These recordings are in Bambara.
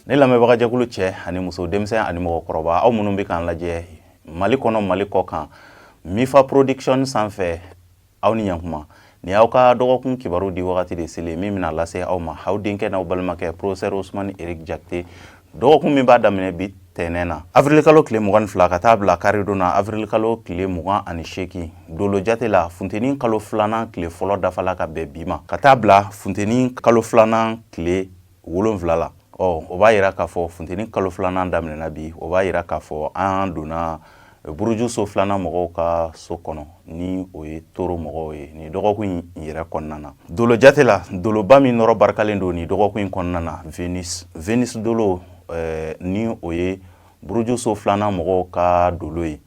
Ne lamɛnbagajɛkulu cɛ ani muso, denmisɛn ani mɔgɔkɔrɔba, aw minnu bɛ k'an lajɛ Mali kɔnɔ, Mali kɔ kan, Mifa Production sanfɛ, aw ni ɲankuma. Nin y'aw ka dɔgɔkun kibaru di wagati de selen min bɛna lase aw ma, aw denkɛ n'aw balimakɛ, professeur Ousmane Eric Jakite. Dɔgɔkun min b'a daminɛ bi tɛnɛn na, avril kalo tile 22, ka taa bila karidon na, avril kalo tile 28, dolo jate la, funteni kalo filanan tile fɔlɔ dafala ka bɛn bi ma, ka taa bila funteni kalo filanan tile 7 la. Ɔ, o b'a yira k'a fɔ funteni kalo filanan daminɛna bi. O b'a yira k'a fɔ an donna buruju so filanan mɔgɔw ka so kɔnɔ, ni o ye toro mɔgɔw ye, nin dɔgɔkun in yɛrɛ kɔnɔna na. Dolo jate la, doloba min nɔrɔ barikalen don nin dɔgɔkun in kɔnɔna na, Venus. Venus dolo, ni o ye buruju so filanan mɔgɔw ka dolo ye,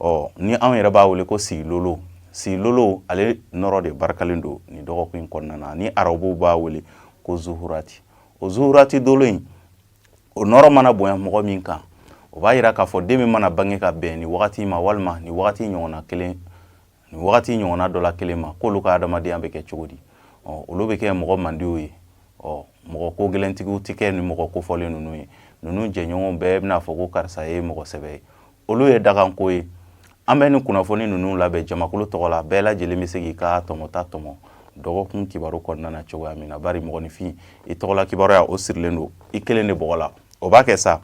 ɔ, ni anw yɛrɛ b'a wele ko sigilolo. Sigilolo, ale nɔrɔ de barikalen don nin dɔgɔkun in kɔnɔna na, ni arabuw b'a wele ko zuhurati. O zuhurati dolo in, o nɔrɔ mana bonya mɔgɔ min kan, o b'a yira k'a fɔ den min mana bange ka bɛn nin wagati ma, walima nin wagati ɲɔgɔnna kelen, nin wagati ɲɔgɔnna dɔ la kelen ma, k'olu ka adamadenya bɛ kɛ cogo di? Ɔ, olu bɛ kɛ mɔgɔ mandiw ye. Ɔ, mɔgɔ ko gɛlɛntigiw tɛ kɛ ni mɔgɔ kofɔlen ninnu ye. Ninnu jɛɲɔgɔnw bɛɛ bɛna fɔ ko karisa ye mɔgɔ sɛbɛ ye. Olu ye dakanko ye. An bɛ nin kunnafoni ninnu labɛn jamakulu tɔgɔ la. Bɛɛ lajɛlen bɛ se k'i ka tɔmɔta tɔmɔ dɔgɔkun kibaru kɔnɔna na cogoya min na, bari mɔgɔninfin, i tɔgɔla kibaruya, o sirilen don i kelen de bɔgɔ la. O b'a kɛ sa.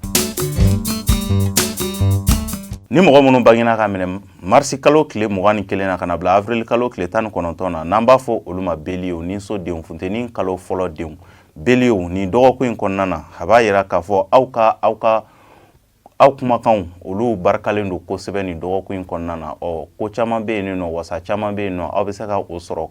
Ni mɔgɔ minnu bangena ka minɛ marisi kalo tile 21 na ka na bila avril kalo tile 19 na, n'an b'a fɔ olu ma bélier, ni so denw, funteni kalo fɔlɔ denw, bélier, nin dɔgɔkun in kɔnɔna na, a b'a yira k'a fɔ aw ka aw kumakanw, olu barikalen don kosɛbɛ nin dɔgɔkun in kɔnɔna na. Ɔ, ko caman bɛ yen nɔ, wasa caman bɛ yen nɔ, aw bɛ se ka o sɔrɔ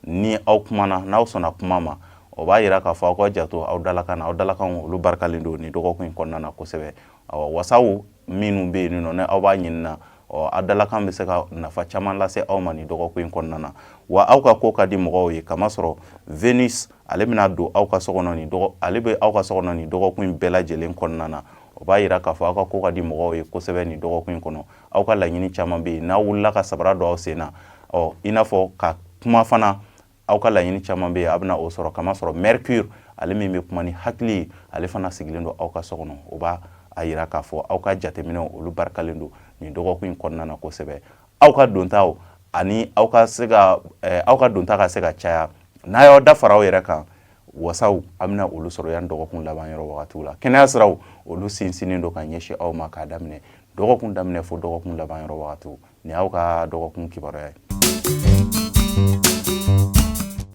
ni aw kumana, n'aw sɔnna kuma ma. O b'a yira k'a fɔ aw ka janto aw dalakan na. Aw dalakanw, olu barikalen don nin dɔgɔkun in kɔnɔna na kosɛbɛ. Ɔ, wasaw minnu bɛ yen nɔ, ni aw b'a ɲini na, ɔ, aw dalakan bɛ se ka nafa caman lase aw ma nin dɔgɔkun in kɔnɔna na. Wa aw ka ko ka di mɔgɔw ye, kamasɔrɔ Venus, ale bɛna don aw ka so kɔnɔ nin dɔgɔ, ale bɛ aw ka so kɔnɔ nin dɔgɔkun in bɛɛ lajɛlen kɔnɔna na. O b'a yira k'a fɔ aw ka ko ka di mɔgɔw ye kosɛbɛ nin dɔgɔkun in kɔnɔ. Aw ka laɲini caman bɛ yen, n'aw wulila ka sabara don aw sen na, ɔ, i n'a fɔ ka kuma fana, aw ka laɲini caman bɛ yen, a bɛna o sɔrɔ, kamasɔrɔ Mercure, ale min bɛ kuma ni hakili ye, ale fana sigilen don aw ka so kɔnɔ. O b'a a yira k'a fɔ aw ka jateminɛw, olu barikalen don nin dɔgɔkun in kɔnɔna na kosɛbɛ. Aw ka dontaw ani aw ka se ka aw ka donta ka se ka caya, n'a y'aw da fara aw yɛrɛ kan, wasaw, a bɛna olu sɔrɔ yan dɔgɔkun laban yɔrɔ wagatiw la. Kɛnɛya siraw, olu sinsinnen don ka ɲɛsin aw ma k'a daminɛ dɔgɔkun daminɛ fo dɔgɔkun laban yɔrɔ wagatiw. Nin y'aw ka dɔgɔkun kibaruya ye.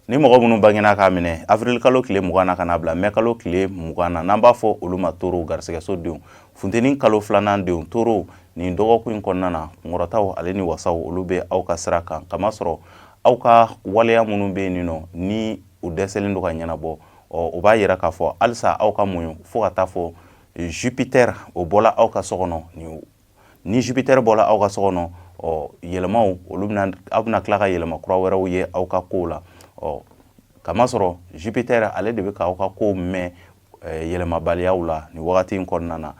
Ni mɔgɔ minnu bangena k'a minɛ avril kalo tile 20 na ka na bila mɛ kalo tile 20 na, n'an b'a fɔ olu ma toro, garisɛgɛso denw, funteni kalo filanan denw, toro, nin dɔgɔkun in kɔnɔna na, kunkɔrɔtaw ale ni wasaw, olu bɛ aw ka sira kan, kamasɔrɔ aw ka waleya minnu bɛ yen nɔ, ni u dɛsɛlen don ka ɲɛnabɔ, ɔ, o b'a yira k'a fɔ halisa aw ka muɲu fo ka taa fɔ Jupiter, o bɔla aw ka so kɔnɔ. Ni Jupiter bɔla aw ka so kɔnɔ, ɔ, yɛlɛmaw, olu bɛna, aw bɛna tila ka yɛlɛma kura wɛrɛw ye aw ka kow la. Ɔ, kamasɔrɔ Jupiter, ale de bɛ k'aw ka kow mɛn yɛlɛmabaliyaw la nin wagati in kɔnɔna na,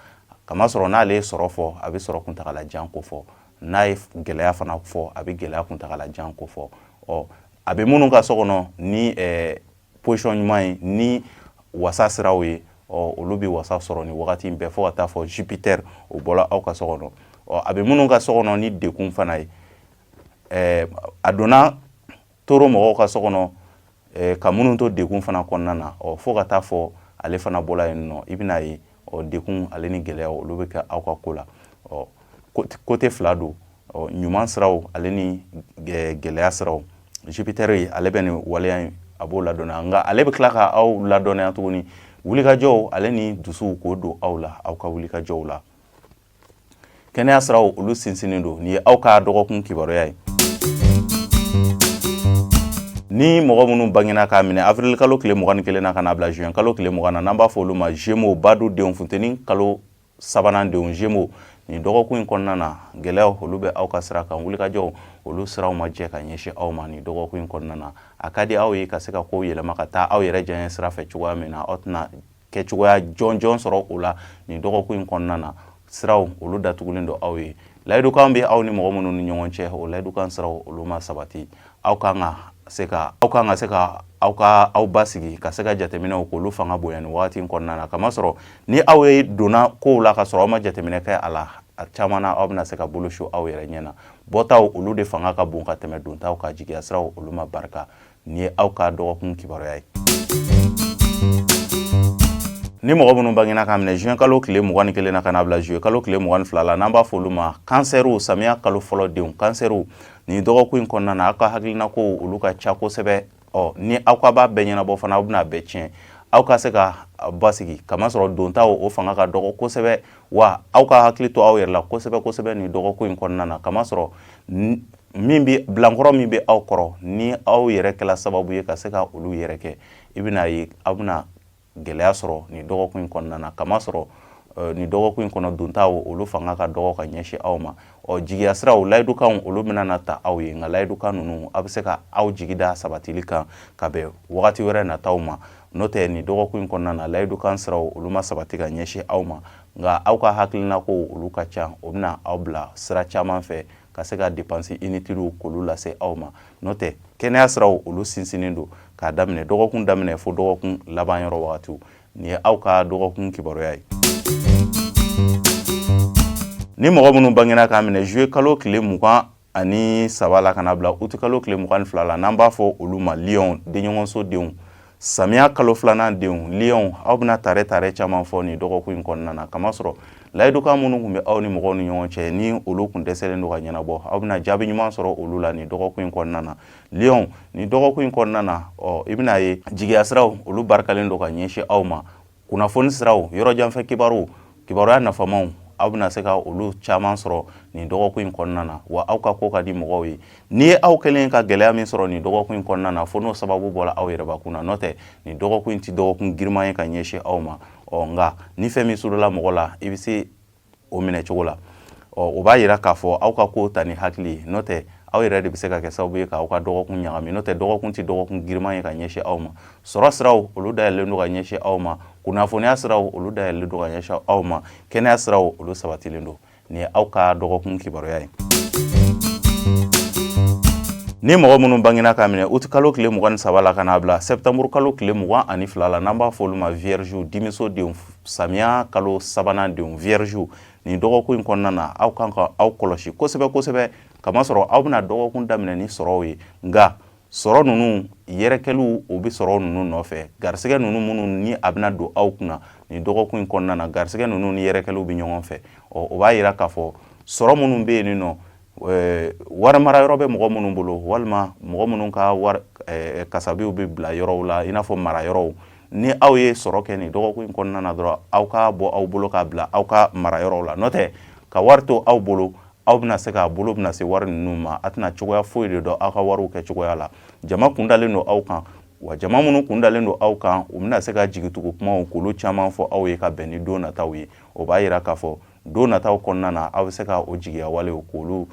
kamasɔrɔ n'ale ye sɔrɔ fɔ, a bɛ sɔrɔ kuntagalajan ko fɔ. N'a ye gɛlɛya fana fɔ, a bɛ gɛlɛya kuntagalajan ko fɔ. Ɔ, a bɛ minnu ka so kɔnɔ ni position ɲuman ye, ni wasa siraw ye, ɔ, olu bɛ wasa sɔrɔ nin wagati in bɛɛ fo ka taa fɔ Jupiter, o bɔla aw ka so kɔnɔ. Ɔ, a bɛ minnu ka so kɔnɔ ni dekun fana ye, a donna toro mɔgɔw ka so kɔnɔ ka minnu to dekun fana kɔnɔna na, ɔ, fo ka taa fɔ ale fana bɔla yen nɔ, i bɛna ye, ɔ, dekun ale ni gɛlɛyaw, olu bɛ kɛ aw ka ko la. Ɔ, côté fila don, ɔ, ɲuman siraw ale ni gɛlɛya siraw. Jupiter ye, ale bɛ nin waleya in, a b'o ladɔnniya, nka ale bɛ tila ka aw ladɔnniya tuguni, wulikajɔw ale ni dusuw k'o don aw la, aw ka wulikajɔw la. Kɛnɛya siraw, olu sinsinnen don. Nin ye aw ka dɔgɔkun kibaruya ye. Ni mɔgɔ minnu bangena k'a minɛ avril kalo tile 21 na ka na bila juin kalo tile 20 na, n'an b'a fɔ olu ma Gémeaux, badu denw, funteni kalo sabanan denw, Gémeaux, nin dɔgɔkun in kɔnɔna na, gɛlɛyaw, olu bɛ aw ka sira kan. Wulikajɔw, olu siraw ma jɛ ka ɲɛsin aw ma nin dɔgɔkun in kɔnɔna na. A ka di aw ye ka se ka kow yɛlɛma ka taa aw yɛrɛ diyaɲɛ sira fɛ cogoya min na, aw tɛna kɛ cogoya jɔnjɔn sɔrɔ o la nin dɔgɔkun in kɔnɔna na. Siraw, olu datugulen don aw ye. Layidukan bɛ aw ni mɔgɔ minnu ni ɲɔgɔn cɛ, o layidukan siraw, olu ma sabati. Aw kan ka se ka aw kan ka se ka aw ka aw basigi ka se ka jateminɛw k'olu fanga bonya nin wagati in kɔnɔna na, kamasɔrɔ ni aw ye donna kow la ka sɔrɔ aw ma jateminɛ kɛ a la, a caman na aw bɛna se ka bolo su aw yɛrɛ ɲɛ na. Bɔtaw olu de fanga ka bon ka tɛmɛ dontaw kan, jigiya siraw olu ma barika. Nin ye aw ka dɔgɔkun kibaruya ye. Ni mɔgɔ minnu bangena k'a minɛ juin kalo tile 21 na ka n'a bila juillet kalo tile 22 la, n'an b'a fɔ olu ma kansɛriw, samiya kalo fɔlɔ denw, kansɛriw, nin dɔgɔkun in kɔnɔna na aw ka hakilinakow olu ka ca kosɛbɛ. Ɔ ni aw ka b'a bɛɛ ɲɛnabɔ fana, aw bɛna bɛɛ tiɲɛ. Aw ka se ka basigi, kamasɔrɔ dontaw o fanga ka dɔgɔ kosɛbɛ, wa aw ka hakili to aw yɛrɛ la kosɛbɛ kosɛbɛ nin dɔgɔkun in kɔnɔna na, kamasɔrɔ min bɛ bilankɔrɔ min bɛ aw kɔrɔ, ni aw yɛrɛ kɛla sababu ye ka se ka olu yɛrɛ kɛ, i bɛna ye aw bɛna gɛlɛya sɔrɔ nin dɔgɔkun in kɔnɔna na, kamasɔrɔ nin dɔgɔkun in kɔnɔ dontaw olu fanga ka dɔgɔ ka ɲɛsin aw ma. Ɔ jigiya siraw, layidukanw, olu bɛna na ta aw ye, nka layidukan ninnu aw bɛ se ka aw jigi da sabatili kan ka bɛn wagati wɛrɛ nataw ma. N'o tɛ, nin dɔgɔkun in kɔnɔna na layidukan siraw olu ma sabati ka ɲɛsin aw ma, nka aw ka hakilinakow olu ka ca, o bɛna aw bila sira caman fɛ ka se ka dépense inutilew k'olu lase aw ma. N'o tɛ, kɛnɛya siraw olu sinsinnen don k'a daminɛ dɔgɔkun daminɛ fo dɔgɔkun laban yɔrɔ wagatiw. Nin ye aw ka dɔgɔkun kibaruya ye. Ni mɔgɔ minnu bangena k'a minɛ juillet kalo tile 23 la ka na bila août kalo tile 22 la, n'an b'a fɔ olu ma lion, denɲɔgɔnso denw, samiya kalo filanan denw, lion, aw bɛna tare tare caman fɔ nin dɔgɔkun in kɔnɔna na, kamasɔrɔ layidukan minnu tun bɛ aw ni mɔgɔw ni ɲɔgɔn cɛ, ni olu tun dɛsɛlen don ka ɲɛnabɔ, aw bɛna jaabi ɲuman sɔrɔ olu la nin dɔgɔkun in kɔnɔna na. Lion, nin dɔgɔkun in kɔnɔna na, ɔ i bɛna ye jigiya siraw olu barikalen don ka ɲɛsin aw ma. Kunnafoni siraw, yɔrɔjanfɛ kibaruw, kibaruya nafamaw, aw bɛna se ka olu caman sɔrɔ nin dɔgɔkun in kɔnɔna na, wa aw ka ko ka di mɔgɔw ye. N'i ye aw kɛlen ka gɛlɛya min sɔrɔ nin dɔgɔkun in kɔnɔna na, fo n'o sababu bɔra aw yɛrɛbakun na. N'o tɛ, nin dɔgɔkun in tɛ dɔgɔkun giriman ye ka ɲɛsin aw ma. Ɔ nka ni fɛn min surula mɔgɔ la, i bɛ se o minɛ cogo la. Ɔ o b'a yira k'a fɔ aw ka ko ta ni hakili ye. N'o tɛ, aw yɛrɛ de bɛ se ka kɛ sababu ye k'aw ka dɔgɔkun ɲagami. N'o tɛ, dɔgɔkun tɛ dɔgɔkun giriman ye ka ɲɛsin aw ma. Sɔrɔ siraw olu dayɛlɛlen don ka ɲɛsin aw ma, kunnafoniya siraw olu dayɛlɛlen don ka ɲɛsin aw ma, kɛnɛya siraw olu sabatilen don. Nin ye aw ka dɔgɔkun kibaruya ye. Ni mɔgɔ minnu bangena k'a minɛ uti kalo tile 23 la ka n'a bila sɛptanburu kalo tile 22 la, n'an b'a fɔ olu ma vierge, dimiso denw, samiya kalo sabanan denw, vierge, nin dɔgɔkun in kɔnɔna na aw kan ka aw kɔlɔsi kosɛbɛ kosɛbɛ, kamasɔrɔ aw bɛna dɔgɔkun daminɛ ni sɔrɔw ye, nka sɔrɔ ninnu yɛrɛkɛliw o bɛ sɔrɔ ninnu nɔfɛ. Garisɛgɛ ninnu minnu ni a bɛna don aw kunna nin dɔgɔkun in kɔnɔna na, garisɛgɛ ninnu ni yɛrɛkɛliw bɛ ɲɔgɔn fɛ. Ɔ o b'a yira k'a fɔ sɔrɔ minnu bɛ yen nɔ, wari mara yɔrɔ bɛ mɔgɔ minnu bolo, walima mɔgɔ minnu ka wari kasabiw bɛ bila yɔrɔw la, i n'a fɔ mara yɔrɔw, ni aw ye sɔrɔ kɛ nin dɔgɔkun in kɔnɔna na dɔrɔn, aw k'a bɔ aw bolo k'a bila aw ka mara yɔrɔw la. N'o tɛ, ka wari to aw bolo, aw bɛna se k'a bolo bɛna se wari ninnu ma, a tɛna cogoya foyi de dɔn aw ka wariw kɛ cogoya la. Jama kundalen don aw kan, wa jama minnu kundalen don aw kan, u bɛna se ka jigitugu kumaw k'olu caman fɔ aw ye ka bɛn ni don nataw ye. O b'a yira k'a fɔ don nataw kɔnɔna na aw bɛ se ka o jigiya walew k'olu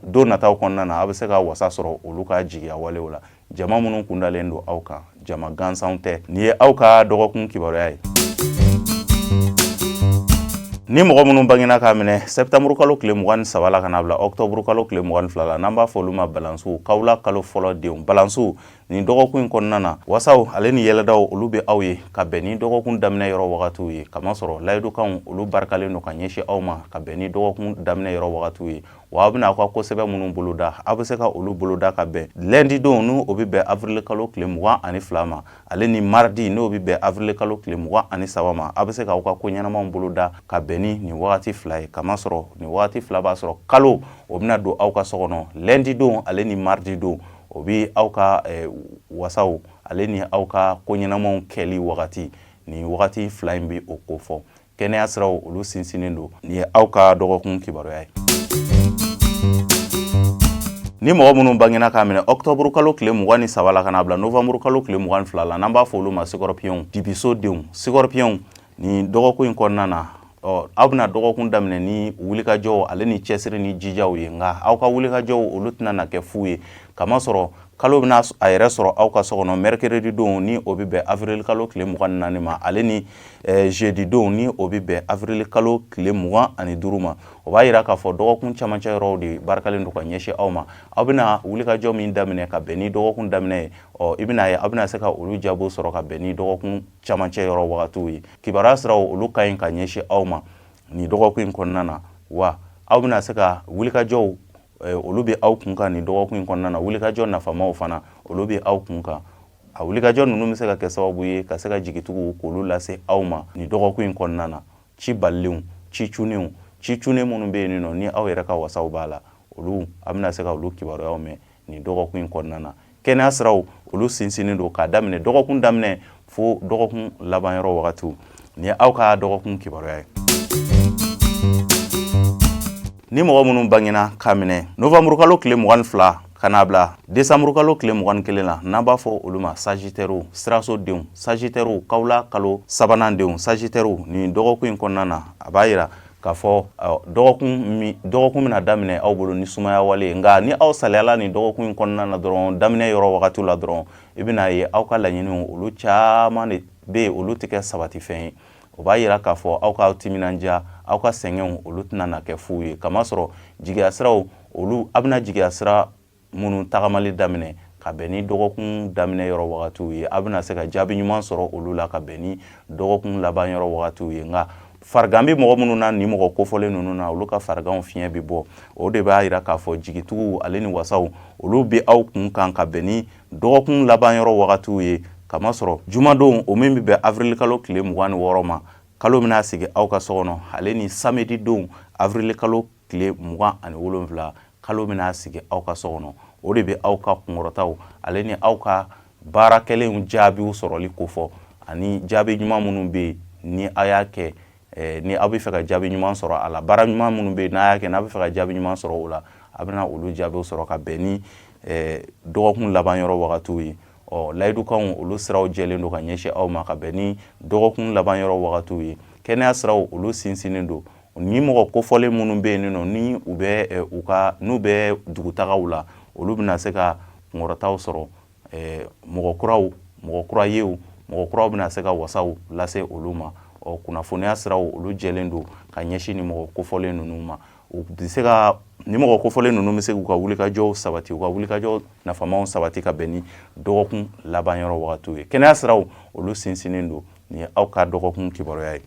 don nataw kɔnɔna na aw bɛ se ka wasa sɔrɔ olu ka jigiya walew la, jama minnu kundalen don aw kan, jama gansanw tɛ. Nin ye aw ka dɔgɔkun kibaruya ye. Ni mɔgɔ minnu bangena k'a minɛ sɛptanburu kalo tile 23 la ka n'a bila ɔkutɔburu kalo tile 22 la, n'an b'a fɔ olu ma balansiw, kawula kalo fɔlɔ denw, balansiw, nin dɔgɔkun in kɔnɔna na wasaw ale ni yɛlɛdaw olu bɛ aw ye ka bɛn ni dɔgɔkun daminɛ yɔrɔ wagatiw ye, kamasɔrɔ layidukanw olu barikalen don ka ɲɛsin aw ma ka bɛn ni dɔgɔkun daminɛ yɔrɔ wagatiw ye. Wa aw bɛna aw ka kosɛbɛ minnu boloda, aw bɛ se ka olu boloda ka bɛn lundi don, n'o bɛ bɛn avril kalo tile 22 ma, ale ni mardi, n'o bɛ bɛn avril kalo tile 23 ma. Aw bɛ se k'aw ka ko ɲɛnamaw boloda ka bɛn ni nin wagati fila ye, kamasɔrɔ nin wagati fila b'a sɔrɔ kalo o bɛna don aw ka so kɔnɔ lundi don ale ni mardi don. O bɛ aw ka wasaw ale ni aw ka ko ɲɛnamaw kɛli wagati. Nin wagati fila in bɛ o kofɔ. Kɛnɛya siraw olu sinsinnen don. Nin ye aw ka dɔgɔkun kibaruya ye. Ni mɔgɔ minnu bangena k'a minɛ ɔkutɔburu kalo tile 23 la ka n'a bila novanburu kalo tile 22 la, n'an b'a fɔ olu ma sikɔrɔpiyɔnw, dibiso denw, sikɔrɔpiyɔnw, nin dɔgɔkun in kɔnɔna na, ɔ aw bɛna dɔgɔkun daminɛ ni wulikajɔw ale ni cɛsiri ni jijaw ye, nka aw ka wulikajɔw olu tɛna na kɛ fu ye, Kamasɔrɔ kalo bɛna a yɛrɛ sɔrɔ aw ka so kɔnɔ mercredi don, ni o bɛ bɛn avril kalo tile 24 ma, ale ni jeudi don, ni o bɛ bɛn avril kalo tile 25 ma. O b'a yira k'a fɔ dɔgɔkun camancɛ yɔrɔw de barikalen don ka ɲɛsin aw ma. Aw bɛna wulikajɔ min daminɛ ka bɛn ni dɔgɔkun daminɛ ye, ɔ, i bɛna ye aw bɛna se ka olu jaabiw sɔrɔ ka bɛn ni dɔgɔkun camancɛ yɔrɔ wagatiw ye. Kibaruya siraw, olu ka ɲi ka ɲɛsin aw ma nin dɔgɔkun in kɔnɔna na. Wa aw bɛna se ka wulikajɔw, olu bɛ aw kun kan nin dɔgɔkun in kɔnɔna na. Wulikajɔ nafamaw fana, olu bɛ aw kun kan. A wulikajɔ ninnu bɛ se ka kɛ sababu ye ka se ka jigituguw k'olu lase aw ma nin dɔgɔkun in kɔnɔna na. Ci balilenw, ci cunnenw, ci cunnen minnu bɛ yen nɔ, ni aw yɛrɛ ka wasaw b'a la, olu a bɛna se ka olu kibaruyaw mɛn nin dɔgɔkun in kɔnɔna na. Kɛnɛya siraw, olu sinsinnen don k'a daminɛ dɔgɔkun daminɛ fo dɔgɔkun laban yɔrɔ wagatiw. Nin ye aw ka dɔgɔkun kibaruya ye. Ni mɔgɔ minnu bangena k'a minɛ novembre kalo tile 22 ka n'a bila décembre kalo tile 21 la, n'an b'a fɔ olu ma sagittairew, siraso denw, sagittairew, kawula kalo sabanan denw, sagittairew, nin dɔgɔkun in kɔnɔna na, a b'a yira k'a fɔ dɔgɔkun bɛna daminɛ aw bolo ni sumaya wale ye. Nka ni aw saliyala nin dɔgɔkun in kɔnɔna na dɔrɔn, daminɛ yɔrɔ wagatiw la dɔrɔn, i bɛna ye aw ka laɲiniw, olu caman de bɛ yen, olu tɛ kɛ sabatifɛn ye. O b'a yira k'a fɔ aw k'aw timinandiya, aw ka sɛgɛnw, olu tɛna na kɛ fu ye. Kamasɔrɔ jigiya siraw, olu a bɛna jigiya sira minnu tagamali daminɛ ka bɛn ni dɔgɔkun daminɛ yɔrɔ wagatiw ye, a bɛna se ka jaabi ɲuman sɔrɔ olu la ka bɛn ni dɔgɔkun laban yɔrɔ wagatiw ye. Nka farigan bɛ mɔgɔ minnu na, ni mɔgɔ kofɔlen ninnu na, olu ka fariganw fiɲɛ bɛ bɔ. O de b'a yira k'a fɔ jigituguw ale ni wasaw, olu bɛ aw kun kan ka bɛn ni dɔgɔkun laban yɔrɔ wagatiw ye. Kamasɔrɔ jumadon, o min bɛ bɛn avril kalo tile 26 ma, kalo bɛna sigi aw ka so kɔnɔ, ale ni samedi don, avril kalo tile 27, kalo bɛna sigi aw ka so kɔnɔ. O de bɛ aw ka kunkɔrɔtaw ale ni aw ka baara kɛlenw jaabiw sɔrɔli kofɔ, ani jaabi ɲuman minnu bɛ yen ni aw y'a kɛ, ni aw bɛ fɛ ka jaabi ɲuman sɔrɔ a la. Baara ɲuman minnu bɛ yen n'a y'a kɛ, n'a bɛ fɛ ka jaabi ɲuman sɔrɔ o la, a bɛna olu jaabiw sɔrɔ ka bɛn ni dɔgɔkun laban yɔrɔ wagatiw ye. Ɔ, layidukanw, olu siraw jɛlen don ka ɲɛsin aw ma ka bɛn ni dɔgɔkun laban yɔrɔ wagatiw ye. Kɛnɛya siraw, olu sinsinnen don. Ni mɔgɔ kofɔlen minnu bɛ yen nɔ, ni u bɛ u ka n'u bɛ dugutagaw la, olu bɛna se ka kunkɔrɔtaw sɔrɔ. Mɔgɔ kuraw, mɔgɔ kura yew, mɔgɔ kuraw bɛna se ka wasaw lase olu ma. Ɔ, kunnafoniya siraw, olu jɛlen don ka ɲɛsin ni mɔgɔ kofɔlen ninnu ma. U bɛ se ka ni mɔgɔ kofɔlen ninnu bɛ se k'u ka wulikajɔw sabati, u ka wulikajɔ nafamaw sabati ka bɛn ni dɔgɔkun laban yɔrɔ wagatiw ye. Kɛnɛya siraw, olu sinsinnen don. Nin ye aw ka dɔgɔkun kibaruya ye.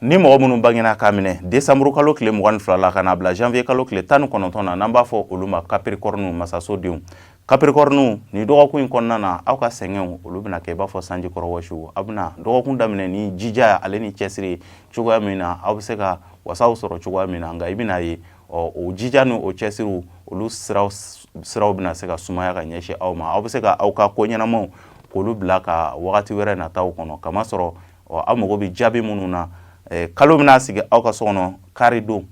Ni mɔgɔ minnu bangena k'a minɛ décembre kalo tile 22 la ka n'a bila janvier kalo tile 19 na, n'an b'a fɔ olu ma capricorne, masaso denw, capricorne, nin dɔgɔkun in kɔnɔna na, aw ka sɛgɛnw, olu bɛna kɛ i b'a fɔ sanji kɔrɔ wɔsiw. Aw bɛna dɔgɔkun daminɛ ni jija ale ni cɛsiri cogoya min na, aw bɛ se ka wasaw sɔrɔ cogoya min na. Nka i bɛna ye, ɔ, o jija ni o cɛsiriw, olu siraw bɛna se ka sumaya ka ɲɛsin aw ma. Aw bɛ se ka aw ka ko ɲɛnamaw k'olu bila ka wagati wɛrɛ nataw kɔnɔ. Kamasɔrɔ, ɔ, aw mago bɛ jaabi minnu na, kalo bɛna sigi aw ka so kɔnɔ kari don.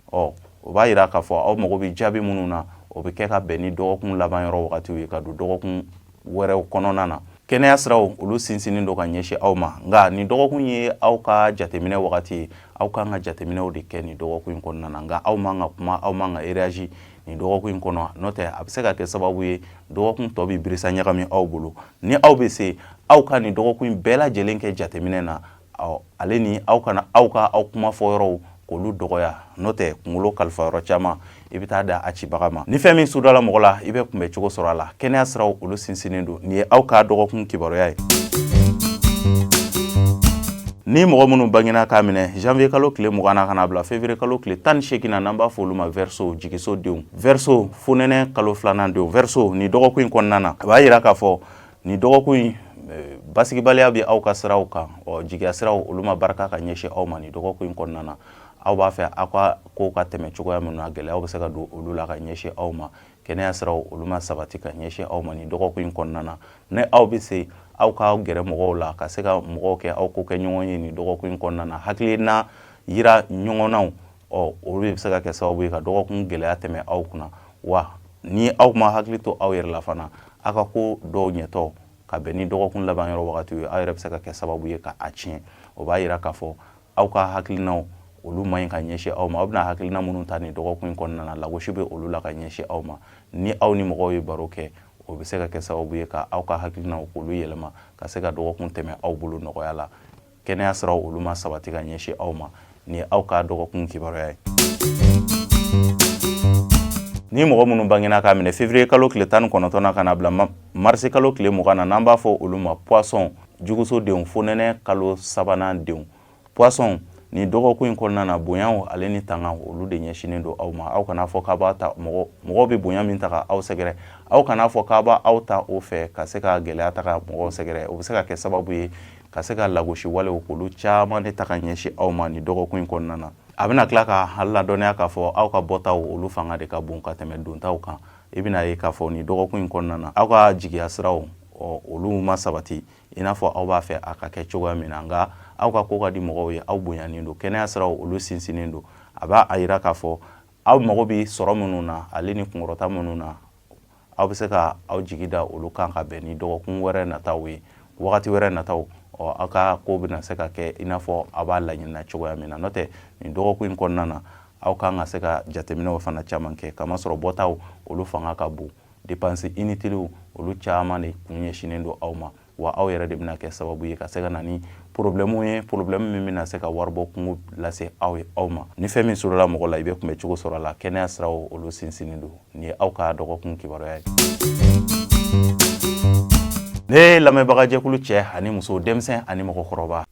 Ɔ, o b'a yira k'a fɔ aw mago bɛ jaabi minnu na, o bɛ kɛ ka bɛn ni dɔgɔkun laban yɔrɔ wagatiw ye ka don dɔgɔkun wɛrɛw kɔnɔna na. Kɛnɛya siraw, olu sinsinnen don ka ɲɛsin aw ma. Nka nin dɔgɔkun ye aw ka jateminɛ wagati ye. Aw kan ka jateminɛw de kɛ nin dɔgɔkun in kɔnɔna na. Nka aw man ka kuma, aw man ka réagir nin dɔgɔkun in kɔnɔ, n'o tɛ a bɛ se ka kɛ sababu ye dɔgɔkun tɔ bɛ birisa ɲagami aw bolo. Ni aw bɛ se, aw ka nin dɔgɔkun in bɛɛ lajɛlen kɛ jateminɛ na, ale ni aw kana aw ka aw kuma fɔ yɔrɔw k'olu dɔgɔya, n'o tɛ kunkolo kalifa yɔrɔ caman, i bɛ taa da a cibaga ma. Ni fɛn min sudala mɔgɔ la, i bɛ kunbɛ cogo sɔrɔ a la. Kɛnɛya siraw, olu sinsinnen don. Nin ye aw ka dɔgɔkun kibaruya ye. Ni mɔgɔ minnu bangena k'a minɛ janvier kalo tile 20 na ka n'a bila février kalo tile 18 na, n'an b'a fɔ olu ma Verseau, jigiso denw, Verseau, fonɛnɛ kalo filanan denw, Verseau, nin dɔgɔkun in kɔnɔna na, a b'a yira k'a fɔ nin dɔgɔkun in, basigibaliya bɛ aw ka siraw kan. Ɔ, jigiya siraw, olu ma barika ka ɲɛsin aw ma nin dɔgɔkun in kɔnɔna na. Aw b'a fɛ aw ka kow ka tɛmɛ cogoya min na, gɛlɛyaw bɛ se ka don olu la ka ɲɛsin aw ma. Kɛnɛya siraw, olu ma sabati ka ɲɛsin aw ma nin dɔgɔkun in kɔnɔna na. Ni aw bɛ se, aw k'aw gɛrɛ mɔgɔw la ka se ka mɔgɔw kɛ aw ko kɛ ɲɔgɔn ye nin dɔgɔkun in kɔnɔna na. Hakilina yira ɲɔgɔnnaw, ɔ, olu de bɛ se ka kɛ sababu ye ka dɔgɔkun gɛlɛya tɛmɛ aw kunna. Wa ni aw ma hakili to aw yɛrɛ la fana, aw ka ko dɔw ɲɛtɔ ka bɛn ni dɔgɔkun laban yɔrɔ wagatiw ye, aw yɛrɛ bɛ se ka kɛ sababu ye ka a tiɲɛ. O b'a yira k'a fɔ aw ka hakilinaw olu man ɲi ka ɲɛsin aw ma. Aw bɛna hakilina minnu ta nin dɔgɔkun in kɔnɔna na, lagosi bɛ olu la ka ɲɛsin aw ma. Ni aw ni mɔgɔw ye baro kɛ, o bɛ se ka kɛ sababu ye ka aw ka hakilinaw k'olu yɛlɛma ka se ka dɔgɔkun tɛmɛ aw bolo nɔgɔya la. Kɛnɛya siraw olu ma sabati ka ɲɛsin aw ma. Nin ye aw ka dɔgɔkun kibaruya ye. Ni mɔgɔ minnu bangena k'a minɛ février kalo tile 19 na ka na bila marisi kalo tile 20 na, n'an b'a fɔ olu ma poisson, juguso denw, fonɛnɛ kalo sabanan denw, poisson, nin dɔgɔkun in kɔnɔna na, bonyaw ale ni tanga olu de ɲɛsinnen don aw ma. Aw kana fɔ k'a b'a ta mɔgɔ mɔgɔw bɛ bonya min ta ka aw sɛgɛrɛ, aw kana fɔ k'a b'a aw ta o fɛ ka se ka gɛlɛya ta ka mɔgɔw sɛgɛrɛ. O bɛ se ka kɛ sababu ye ka se ka lagosi walew k'olu caman de ta ka ɲɛsin aw ma nin dɔgɔkun in kɔnɔna na. A bɛna tila ka ladɔnniya k'a fɔ aw ka bɔtaw olu fanga de ka bon ka tɛmɛ dontaw kan. I bɛna ye k'a fɔ nin dɔgɔkun in kɔnɔna na, aw ka jigiya siraw olu ma sabati i n'a fɔ aw b'a fɛ a ka kɛ cogoya min na, nka aw ka ko ka di mɔgɔw ye, aw bonyanen don, kɛnɛya siraw olu sinsinnen don. A b'a a yira k'a fɔ aw mago bɛ sɔrɔ minnu na ale ni kunkɔrɔta minnu na, aw bɛ se ka aw jigi da olu kan ka bɛn ni dɔgɔkun wɛrɛ nataw ye, wagati wɛrɛ nataw. Ɔ, aw ka ko bɛna se ka kɛ i n'a fɔ aw b'a laɲinina cogoya min na. N'o tɛ, nin dɔgɔkun in kɔnɔna na, aw kan ka se ka jateminɛw fana caman kɛ, kamasɔrɔ bɔtaw olu fanga ka bon, dépense inutiles olu caman de kun ɲɛsinnen don aw ma, wa aw yɛrɛ de bɛna kɛ sababu ye ka se ka na ni problème ye, problème min bɛna se ka waribɔ kungo lase aw ye aw ma. Ni fɛn min sɔrɔla mɔgɔ la, i bɛ kunbɛ cogo sɔrɔ a la. Kɛnɛya siraw olu sinsinnen don. Nin ye aw ka dɔgɔkun kibaruya ye. Ne lamɛnbagajɛkulu, cɛ ani muso, denmisɛn ani mɔgɔkɔrɔba.